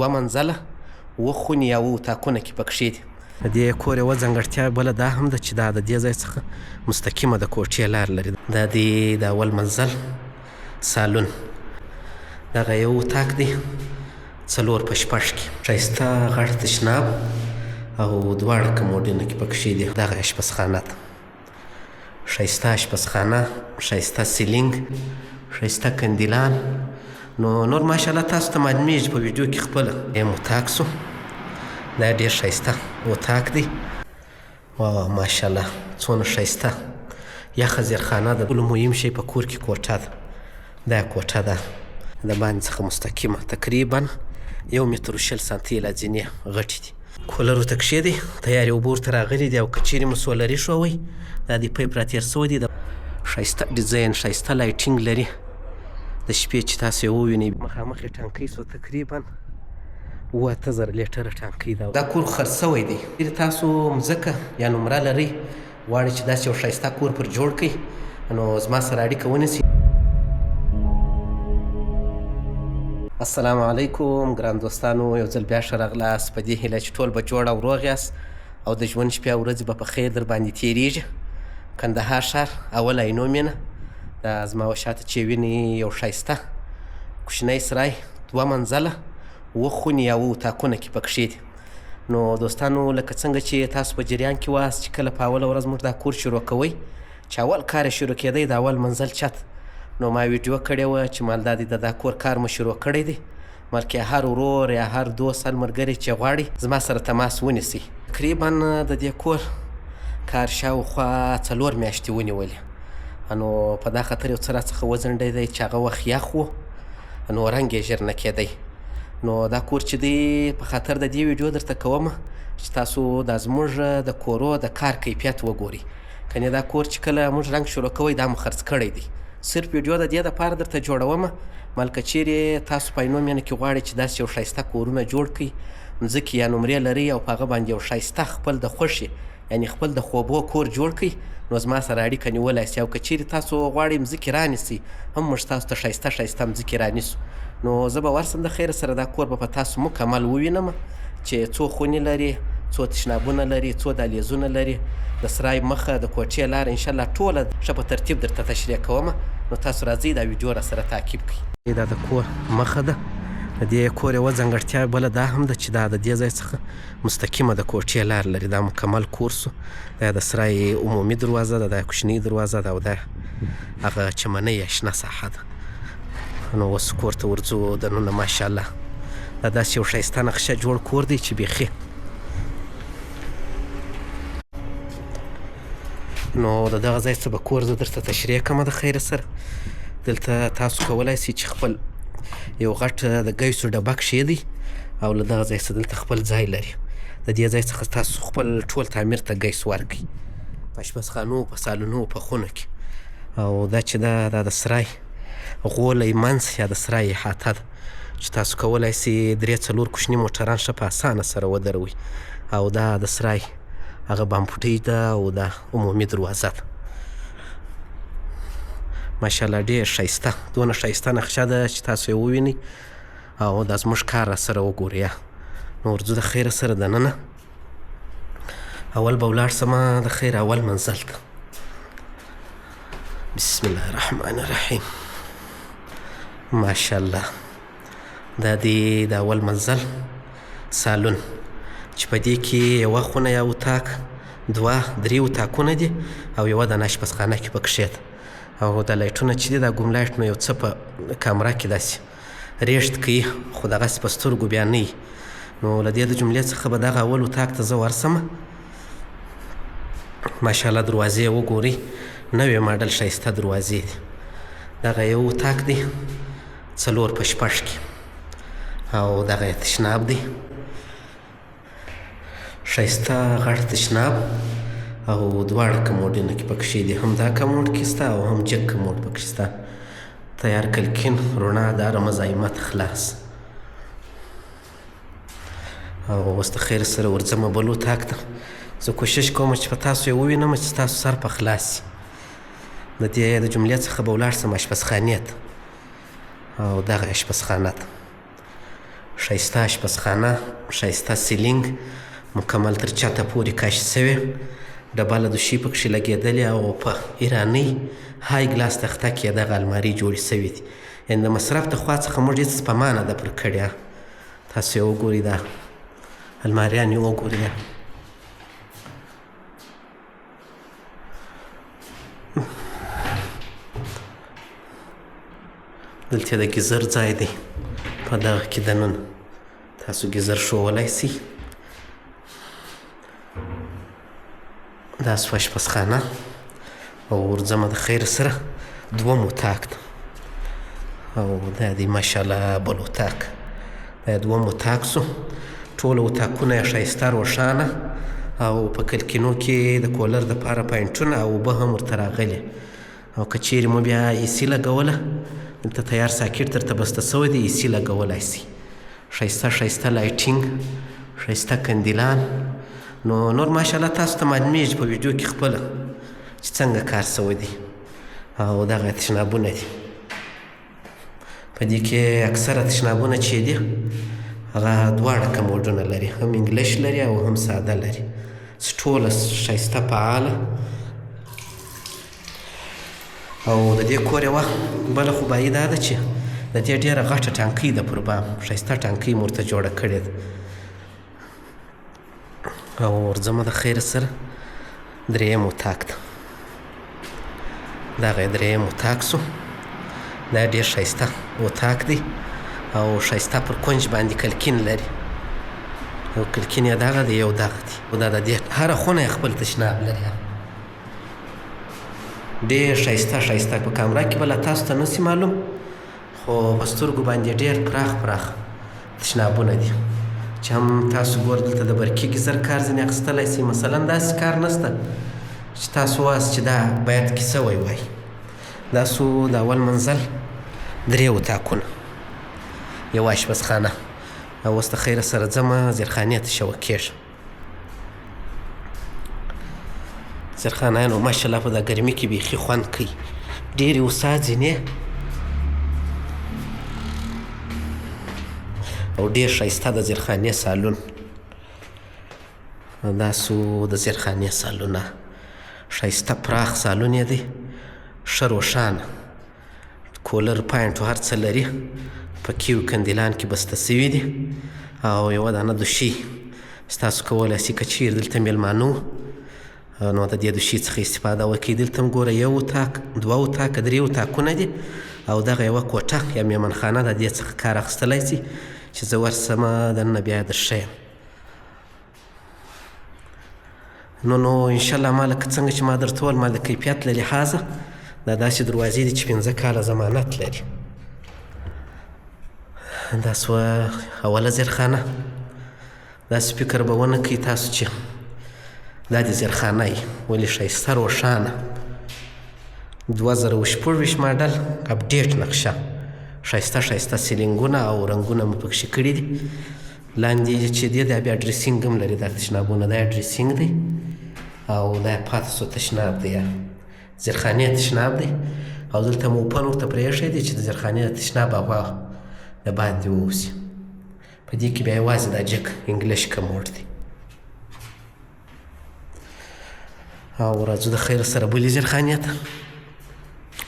دوه منزله اووه خونې یا اووه اتاقونه کې پکښې دي. د دې کور یوه ځانګړتیا بله دا هم ده چې دا د دې ځای څخه مستقیمه د کوټې لار لري. دا دی د اول منزل سالون. دغه یو اتاق دی 4 په 6 کې. ښایسته غټ تشناب او دواړه کموډونه کې پکښې دي. دغه اشپزخانه ده. ښایسته اشپزخانه، ښایسته سیلینګ، ښایسته کندیلان. نو نور ماشاءالله تاسو ته معلومیږي په ویډیو کې خپله. یم اتاق سو. دا ډیر ښایسته اتاق دی. واه ماشاءالله، څونه ښایسته یخه زیرخانه ده. ټولو مهم شی په کور کې کوټه ده. دا کوټه ده د باندې څخه مستقیمه تقریبا 1 متر 20 سانتي لا ځینې غټې دي. کولر ورته کښې دی، تیارې اوبه ورته راغلي دي او که چیرې مو سولري ښووئ، دا دی پایپ را تېر شوی دی. ښایسته ډیزاین، ښایسته lighting لري. د شپې چې تاسو یې ووینئ، مخامخ یې ټانکۍ سو، تقریبا 7000 لیټره ټانکۍ ده. دا کور خرڅ شوی دی. چیرې تاسو مځکه یا نمره لرئ، غواړئ چې داسې یو ښایسته کور پر جوړ کړئ، نو زما سره اړیکه ونیسئ. السلام علیکم ګران دوستانو، یو ځل بیا ښه راغلاست، په دې هیله چې ټول به جوړ او روغ یاست او د ژوند شپې او ورځې به په خیر در باندې تېرېږي. کندهار ښار، اوله عینو مینه. دا زما و شاته چې وینئ، یو ښایسته کوچنی سرای، دوه منزله اووه خونې یا اووه اتاقونه کې پکښې دي. نو دوستانو، لکه څنګه چې تاسو په جریان کې واست چې کله په اوله ورځ موږ دا کور شروع کوئ، چې اول کار یې شروع کېدی د اول منزل چت، نو ما ویډیو کړې وه چې مال دا دی د دا کور کار مو شروع کړی دی، بلکې هر ورور یا هر دوست، هر ملګری چې غواړي، زما سره تماس ونیسي. تقریبا د دې کور کار شاوخوا 4 میاشتې ونیولې. نو په دا خاطر یو څه راڅخه وځنډېدی چې هغه وخت یخ و، نو رنګ یې ژر نه کېدی. نو دا کور چې دی، په خاطر د دې ویډیو درته کوم چې تاسو دا زموږ د کورو د کار کیفیت وګورئ. کنې دا کور چې کله موږ رنګ شروع کوئ، دا مو خرڅ کړی دی. صرف ویډیو د دې دپاره درته جوړوم، ملکه چیرې تاسو په عینو مینه کې غواړئ چې داسې یو ښایسته کورونه جوړ کړئ، مځکې یا نمرې لرئ او په هغه باندې یو ښایسته خپل د خوښې، یعنی خپل د خوبو کور جوړ کړئ، نو زما سره اړیکه نیولای سئ. او که چیرې تاسو غواړئ مځکې رانیسئ هم، موږ تاسو ته ښایسته ښایسته مځکې رانیسو. نو زه به ورسم د خیره سره، دا کور به په تاسو مکمل ووینم چې څو خونې لري، څو تشنابونه لري، څو دهلیزونه لري، د سرای مخه، د کوټې لاره، انشاءالله ټوله ښه په ترتیب درته تشریح کوم. نو تاسو راځئ، دا ویډیو را سره تعقیب کړئ. دا د کور مخه ده. د دې کور یوه ځانګړتیا بله دا هم ده چې دا د دې ځای څخه مستقیمه د کوټې لار لري. دا مکمل کور سو. دا د سرای عمومي دروازه ده، دا کوچنۍ دروازه ده او دا هغه چمنۍ یا شنه ساحه ده. نو اوس کور ته ورځو دننه. ماشاءالله، دا داسې یو ښایسته نقشه جوړ کور دی چې بیخي. نو د دغه ځای څخه به کور زه درته تشریح کړم د خیره سره. دلته تاسو کولای شئ چې خپل یو غټ د ګیسو ډبه کښېږدئ او له دغه ځای څخه دلته خپل ځای لري. د دې ځای څخه تاسو خپل ټول تعمیر ته ګیس ورکړئ، په اشپزخانو، په سالونو، په خونو کې. او دا چې دا د سرای غولی منځ یا د سرای احاطه ده چې تاسو کولای شئ درې څلور کوچني موټران ښه په اسانه سره ودروئ. او دا د سرای هغه بامپوټۍ ده او دا عمومي دروازه ده. ماشاءالله، ډېر ښایسته، دونه ښایسته نقشه ده چې تاسو یې ووینئ او دا زموږ کار را سره وګورئ. نو ورځو د خیره سره دننه. اول به ولاړ سم د خیر اول منزل ته. بسم الله الرحمن الرحیم. ماشاءالله، دا دی د اول منزل سالون چې په دې کې یوه خونه یا اتاق، دوه، درې اتاقونه دي او یوه د آشپزخانه کې پکښې ده. او دا لایټونه چې دي، دا ګوم لایټ، نو یو څه په کامره کې داسې ریښت کوي، خو دغسې په سترګو بیا نه. نو له دې د جملې څخه به دغه اول اتاق ته زه ورسم. ماشاءالله، دروازې یې وګورئ، نوې ماډل ښایسته دروازې دي. دغه یو اتاق دی 4 په 6 کې او دغه یې تشناب دی، ښایسته غټ تشناب او دواړه کموډونه کې پکښې دي، هم دا کموډ کې سته او هم جګ کموډ پکښې سته. تیار کلکین، رڼا داره، مزاحمت خلاص. او اوس د خیر سره ورځمه بل اتاق ته. زه کوشش کوم چې په تاسو یې ووینم چې ستاسو سر په خلاص سي. د دې د جملې څخه به ولاړ سم اشپزخانې ته او دغه اشپزخانه ده. ښایسته آشپزخانه، ښایسته سیلینګ مکمل تر چته پورې کش شوې، ډبله دوشي پکښې لګېدلې او په ایرانۍ های ګلاس تخته کې دغه المارۍ جوړې شوې دي. یعنې د مصرف د خوا څخه موږ هېڅ سپما نه ده پر کړې. تاسو یې وګورئ، دا الماریانې وګورئ. دلته د ګیزر ځای دی، په دغه کې دننه تاسو ګیزر ښوولای سئ. دا سوه آشپزخانه او ورځمه د خیر سره دوم اتاق ده، او دا دی ماشاءالله بل اتاق. دا دوم اتاق سو. ټول اتاقونه یې ښایسته روښانه او په کلکینو کې د کولر دپاره پاینټونه او اوبه هم ورته راغلي. او که چیرې مو بیا ایسي لګوله، دلته تیار ساکټ درته بسته شوی دی، ایسي لګولای سئ. ښایسته ښایسته لایټینګ، ښایسته کندیلان. نو نور ماشاءالله تاسو ته معلومیږي په ویډیو کې خپله چې څنګه کار شوی دی. او دغه تشنابونه دي، په دې کې اکثره تشنابونه چې دي هغه دواړه کموډونه لري، هم انګلیش لري او هم ساده لري. چې ټوله ښایسته فعاله. او د دې کور یوه بله خوبایي دا ده چې د دې ډېره غټه ټانکۍ ده پر بام، ښایسته ټانکۍ مو ورته جوړه کړې ده. او ورځمه د خیر سره درېیم اتاق ته. دغه یې درېیم اتاق سو. دا ډېر ښایسته اتاق دی او ښایسته پر کنج باندې کلکین لري. یو کلکین یې دغه دی، یو دغه دی. او دا د دې هره خونه یې خپل تشناب لري. ډېر ښایسته ښایسته. په کامره کې به لا تاسو ته نه سي معلوم، خو په سترګو باندې ډېر پراخ پراخ تشنابونه دي چې هم تاسو ګور دلته د برقي ګیزر کار ځینې اخیستلی سئ. مثلا داسې کار نشته چې تاسو وایاست چې دا باید کیسه وای وای. دا سو د اول منزل درې اتاقونه، یوه آشپزخانه. او اوس د خیره سره ځمه زیرخانې ته شوه کېږم. زیرخانه نو ماشاءالله په دا ګرمي کې بیخي خوند کوي، ډېرې وسا ځینې او ډېر ښایسته د زیرخانې سالون. دا سو د زیرخانې سالونه، ښایسته پراخ سالون یې دی، ښه روښانه، کولر پاینټ هر څه لري، په کیو کندیلان کې بسته سوي دي. او یوه دانه دوشي ستاسو کولی سئ که چیرې دلته میلمانه وو نو د دې دوشي څخه استفاده وکړئ. دلته هم ګوره یو اتاق، دوه اتاقه، درې اتاقونه دي او دغه یوه کوټه یا میمنخانه د دې څخه کار اخیستلی سئ چې زه ورسمه دننه بیا درښیم. نو انشاءالله ما لکه څنګه چې ما درته وویل، ما د کیفیت له لحاظه دا داسې دروازې دي چې 5 کاله ضمانت لري. دا سوه اوله زیرخانه. داسې فکر به ونه کړئ تاسو چې دا د زیرخانه یي، ولې ښایسته روښانه 2026 ماډل اپډیټ نقشه، ښایسته ښایسته سیلینګونه او رنګونه مو پکښې کړي دي. لاندې چې دی دا بیا ډریسینګ هم لري، دا تشنابونه، دا ډریسینګ دی او دا پاتې سو تشناب دی، زیرخانې تشناب دی. او دلته مو اوپن ورته پرېښی دی چې د زیرخانې د تشناب هوا د باندې ووځي. په دې کې بیا یوازې دا جک انګلیش کموډ دی. او راځو د خیر سره بلې زیرخانې ته.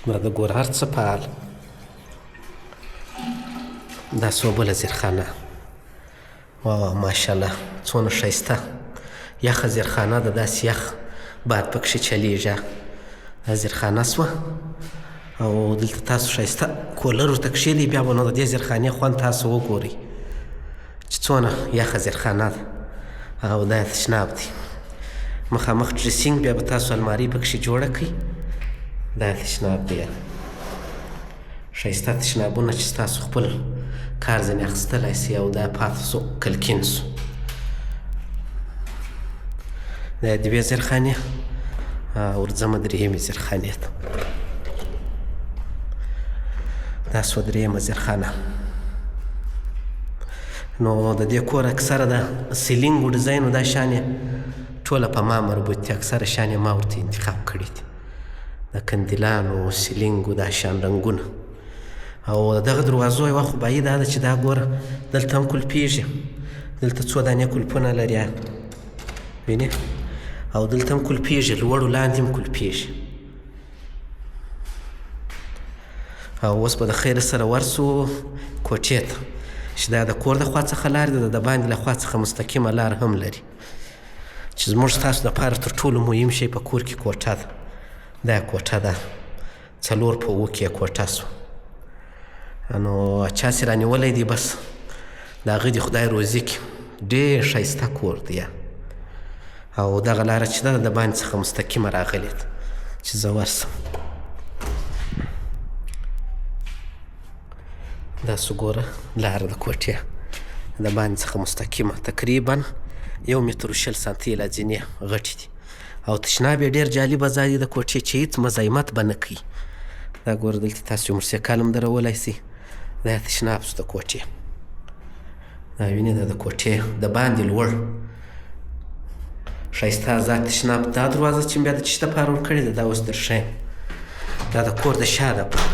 دا د ګور هر څه فعال. دا سوه بله زیرخانه. واه ماشاءالله څونه ښایسته یخه زیرخانه ده، داسې یخ باد پکښې چلیږي. دا زیرخانه سوه او دلته تاسو ښایسته کولر ورته کښېږدئ، بیا به نو د دې زیرخانې خوند تاسو وګورئ چې څونه یخه زیرخانه ده. او دا تشناب دی، مخامخ ډریسینګ، بیا به تاسو المارۍ پکښې جوړه کړئ. دا تشناب دی، ښایسته تشنابونه چې ستاسو خپل کار ځینې اخیستلی سئ. او دا پاتې سو کلکین سو. دا دوې زیرخانې، ورځمه درېیمې زیرخانې ته. دا سوه درېیمه زیرخانه. نو د دې کور اکثره د سیلینګ و ډیزاین و دا شیان یې ټوله په ما مربوط دي، اکثره شیان یې ما ورته انتخاب کړي دي، د کندیلانو سیلینګ و دا شیان رنګونه. او دغه دروازو یوه خوبایي دا ده چې دا ګوره دلته هم کلپیږي، دلته څو دانې کلپونه لري، وینې، او دلته هم کلپیږي، لوړو لاندې هم کلپیږي. او اوس به د خیر سره ورسو کوټې ته، چې دا د کور د خوا څخه لار ده، د باندې له خوا څخه مستقیمه لار هم لري، چې زموږ ستاسو دپاره تر ټولو مهم شی په کور کې کوټه ده. دا کوټه ده، 4 په 7 کې کوټه سوه. نو چا چې رانیولی دی بس د هغه دې خدای روزي کړي، ډېر ښایسته کور دی. او دغه لاره چې ده د باندې څخه مستقیمه راغلې ده چې زه ورسم. داسې ګوره لاره د کوټې د باندې څخه مستقیمه، تقریبا 1 متر و 20 سانتي لا ځینې غټې دي. او تشناب یې ډېر جالبه ځای دی د کوټې، چې هېڅ مزاحمت به نه کوي. دا ګوره دلته تاسو یو موټرسایکل هم درولی سئ. دا تشناب شو د کوټې، دا وینې دا د کوټې د باندې لوړ ښایسته ازاد تشناب. دا دروازه چې بیا د چیشي دپاره ورکړې ده، دا اوس در ښیم. دا د کور د شا دپاره،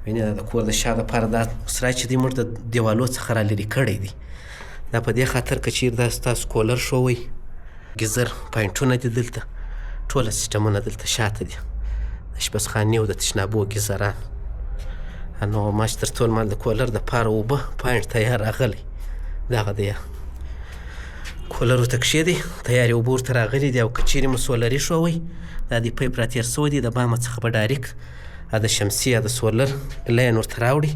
وینې دا د کور د شا دپاره دا سرای چې دی موږ د دیوالو څخه را لرې کړی دی. دا په دې خاطر که چیرې دا ستاسو کولر ښووئ، ګیزر پاینټونه دي دلته، ټوله سیسټمونه دلته شاته دي، د اشپزخانې او د تشنابو ګیزران. نو ما چې تر ټول مال د کولر دپاره اوبه پاینټ تیار راغلی، دغه دی کولر ورته کښېږدئ، تیارې اوبه ورته راغلي دي. او که چیرې مو سولري ښووئ، دا دی پایپ را تېر شوی دی، د بامه څخه به ډایرک د شمسي یا د سولر line ورته راوړي،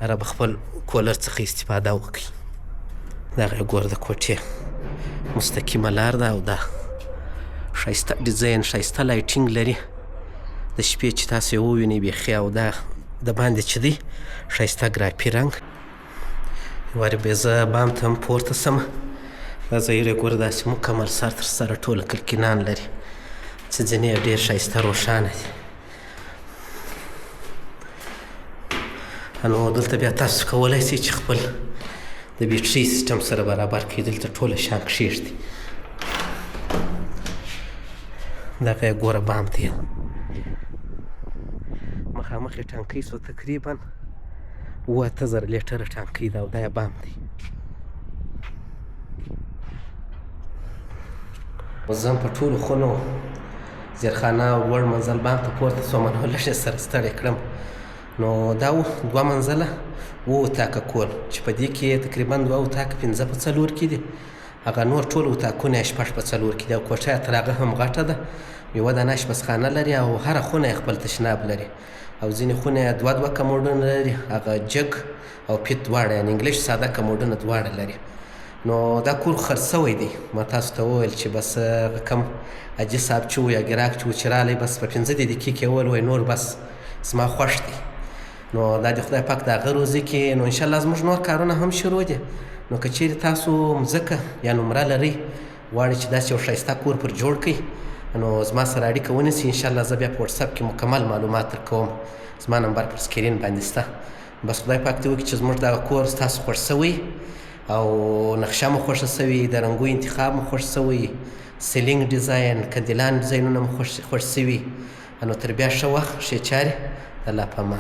هغه به خپل کولر څخه استفاده وکړي. دغه یې ګوره د کوټې مستقیمه لار ده، او دا ښایسته design، ښایسته lighting لري د شپې چې تاسو یې ووینئ بیخي. او دا د باندې چې دی ښایسته ګرافي رنګ. یو وارې به زه بام ته هم پورته سم. دا ځایونه یې ګوره داسې مکمل سر تر سره ټوله کلکینان لري، چې ځینې یې ډېر ښایسته روښانه دي. نو دلته بیا تاسو کولی سئ چې خپل د بیټري سیستم سره برابر کړئ، دلته ټوله شیان کښېږدي. دغه یې ګوره بام ته یې مخامخ یې ټانکۍ سوه، تقریبا 7-8 زره لیټره ټانکۍ ده، او دا یې بام دی. زه هم په ټولو خونو زیرخانه او لوړ منزل بام ته پورته سوم، نو لږ یې سره ستړی کړم. نو دا و 2 منزله 7 اتاقه کور، چې په دې کې تقریبا 2 اتاقه 5 په 4 کې دي، هغه نور ټول اتاقونه یې 6 په 4 کې دي. او کوټه یې تر هغه هم غټه ده، یوه دانه اشپزخانه لري، او هره خونه یې خپل تشناب لري، او ځینې خونه یې 2-2 کموډونه لري، هغه جګ او پیت دواړه، یعنې انګلیش ساده کموډونه دواړه لري. نو دا کور خرڅ شوی دی. ما تاسو ته وویل چې بس هغه کم حاجي صاحب چې و یا ګراک چې و چې راغلی، بس په 5 دقیقې کې وویل وایي نور بس زما خوښ دی. نو دا د خدای پاک د هغه روزي کې. نو انشاءالله زموږ نور کارونه هم شروع دي. نو که چیرې تاسو مځکه یا نمره لرئ، غواړئ چې داسې یو ښایسته کور پر جوړ کړئ، نو زما سره اړیکه ونیسئ. انشاءالله زه بیا په واتساپ کې مکمل معلومات درکوم، زما نمبر پر screen باندې شته. بس خدای پاک دې وکړي چې زموږ دغه کور ستاسو خوښ شوی، او نقشه مو خوښه شوې، د رنګو انتخاب مو خوښ شوی، ceiling design، کندیلان ډیزاینونه مو خوښ شوي. نو تر بیا ښه وخت، ښې چارې، د الله په امان.